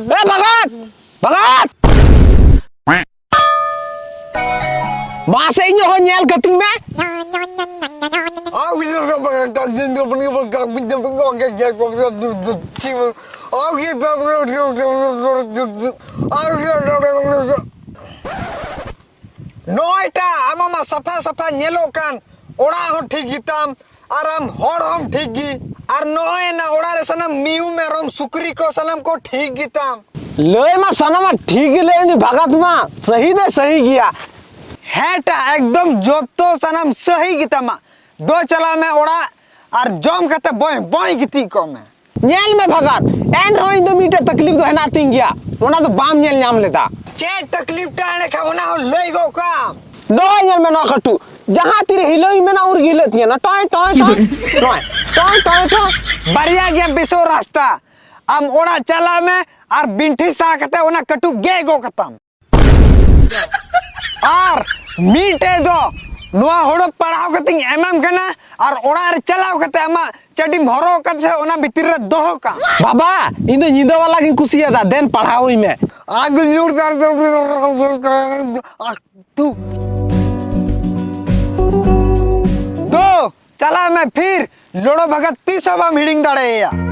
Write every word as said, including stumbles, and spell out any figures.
ᱮ ᱵᱷᱟᱜᱟᱛ! ᱵᱷᱟᱜᱟᱛ! ᱢᱟᱥᱮ ᱤᱧᱟᱹᱜ ᱦᱚᱸ ᱧᱮᱞ ᱠᱟᱹᱛᱤᱧ ᱢᱮ᱾ ᱱᱚᱜᱼᱚᱭ ᱴᱟ ᱟᱢᱟᱜ ᱢᱟ ᱥᱟᱯᱷᱟ ᱥᱟᱯᱷᱟ ᱧᱮᱞᱚᱜ ᱠᱟᱱ, ᱚᱲᱟᱜ ᱦᱚᱸ ᱴᱷᱤᱠ ᱜᱮᱛᱟᱢ, ᱟᱨ ᱟᱢ ᱦᱚᱲ ᱦᱚᱸᱢ ᱴᱷᱤᱠ ᱜᱮ, ᱟᱨ ᱱᱚᱜᱼᱚᱭ ᱱᱟ ᱚᱲᱟᱜ ᱨᱮ ᱥᱟᱱᱟᱢ ᱢᱤᱦᱩ ᱢᱮᱨᱚᱢ ᱥᱩᱠᱨᱤ ᱠᱚ ᱥᱟᱱᱟᱢ ᱠᱚ ᱴᱷᱤᱠ ᱜᱮᱛᱟᱢ᱾ ᱞᱟᱹᱭ ᱢᱟ ᱥᱟᱱᱟᱢᱟᱜ ᱴᱷᱤᱠ ᱜᱮ ᱞᱟᱹᱭ, ᱩᱱᱤ ᱵᱷᱟᱜᱟᱛ ᱢᱟ ᱥᱟᱹᱦᱤ ᱫᱚᱭ ᱥᱟᱹᱦᱤ ᱜᱮᱭᱟ᱾ ᱦᱮᱸ ᱴᱟ ᱮᱠᱫᱚᱢ ᱡᱚᱛᱚ ᱥᱟᱱᱟᱢ ᱥᱟᱹᱦᱤ ᱜᱮᱛᱟᱢᱟ᱾ ᱫᱚ ᱪᱟᱞᱟᱜ ᱢᱮ ᱚᱲᱟᱜ ᱟᱨ ᱡᱚᱢ ᱠᱟᱛᱮ ᱵᱚᱭ ᱵᱚᱭ ᱜᱤᱛᱤᱡ ᱠᱚᱜ ᱢᱮ᱾ ᱧᱮᱞ ᱢᱮ ᱵᱷᱟᱜᱟᱛ, ᱮᱱ ᱨᱮᱦᱚᱸ ᱤᱧ ᱫᱚ ᱢᱤᱫᱴᱮᱡ ᱛᱟᱠᱞᱤᱯ ᱫᱚ ᱦᱮᱱᱟᱜ ᱛᱤᱧ ᱜᱮᱭᱟ, ᱚᱱᱟ ᱫᱚ ᱵᱟᱢ ᱧᱮᱞ ᱧᱟᱢ ᱞᱮᱫᱟ᱾ ᱪᱮᱫ ᱛᱟᱠᱞᱤᱯ ᱴᱟ ᱮᱸᱰᱮᱠᱷᱟᱱ ᱚᱱᱟ ᱦᱚᱸ ᱞᱟᱹᱭ ᱜᱚᱜ ᱠᱟᱢ᱾ ᱱᱚᱜᱼᱚᱭ ᱧᱮᱞ ᱢᱮ ᱱᱚᱣᱟ ᱠᱟᱹᱴᱩ, ᱡᱟᱦᱟᱸ ᱛᱤᱨᱮ ᱦᱤᱞᱟᱹᱣ ᱤᱧ ᱢᱮᱱᱟ ᱩᱱ ᱨᱮᱜᱮ ᱦᱤᱞᱟᱹᱜ ᱛᱤᱧᱟᱹ, ᱱᱚᱣᱟ ᱴᱚᱭ ᱴᱚᱭ ᱴᱚᱭ, ᱴᱚᱭ ᱴᱚᱭ ᱴᱚᱭ᱾ ᱵᱟᱨᱭᱟ ᱜᱮᱭᱟ ᱵᱮᱥᱚᱜ ᱨᱟᱥᱛᱟ, ᱟᱢ ᱚᱲᱟᱜ ᱪᱟᱞᱟᱜ ᱢᱮ ᱟᱨ ᱵᱤᱱᱴᱷᱤ ᱥᱟᱦ ᱠᱟᱛᱮ ᱚᱱᱟ ᱠᱟᱹᱴᱩ ᱜᱮᱫ ᱜᱚᱜ ᱠᱟᱛᱟᱢ᱾ ᱟᱨ ᱢᱤᱫᱴᱮᱡ ᱫᱚ ᱱᱚᱣᱟ ᱦᱳᱲᱳ ᱯᱟᱲᱦᱟᱣ ᱠᱟᱛᱮᱧ ᱮᱢᱟᱢ ᱠᱟᱱᱟ, ᱟᱨ ᱚᱲᱟᱜ ᱨᱮ ᱪᱟᱞᱟᱣ ᱠᱟᱛᱮ ᱟᱢᱟᱜ ᱪᱟᱹᱰᱤᱢ ᱦᱚᱨᱚᱜ ᱠᱟᱛᱮ ᱚᱱᱟ ᱵᱷᱤᱛᱤᱨ ᱨᱮ ᱫᱚᱦᱚ ᱠᱟᱜ᱾ ᱵᱟᱵᱟ, ᱤᱧ ᱫᱚ ᱧᱤᱫᱟᱹ ᱵᱟᱞᱟ ᱜᱤᱧ ᱠᱩᱥᱤᱭᱟᱫᱟ, ᱫᱮᱱ ᱯᱟᱲᱦᱟᱣ ᱤᱧ ᱢᱮ᱾ ᱟᱜ ᱡᱳᱨ ᱫᱟᱨ ᱫᱚ ᱛᱩ᱾ ᱫᱚ ᱪᱟᱞᱟᱜ ᱢᱮ ᱯᱷᱤᱨ, ᱞᱚᱲᱚ ᱵᱷᱟᱜᱟᱛ ᱛᱤᱥ ᱦᱚᱸ ᱵᱟᱢ ᱦᱤᱲᱤᱧ ᱫᱟᱲᱮᱭᱟᱭᱟ᱾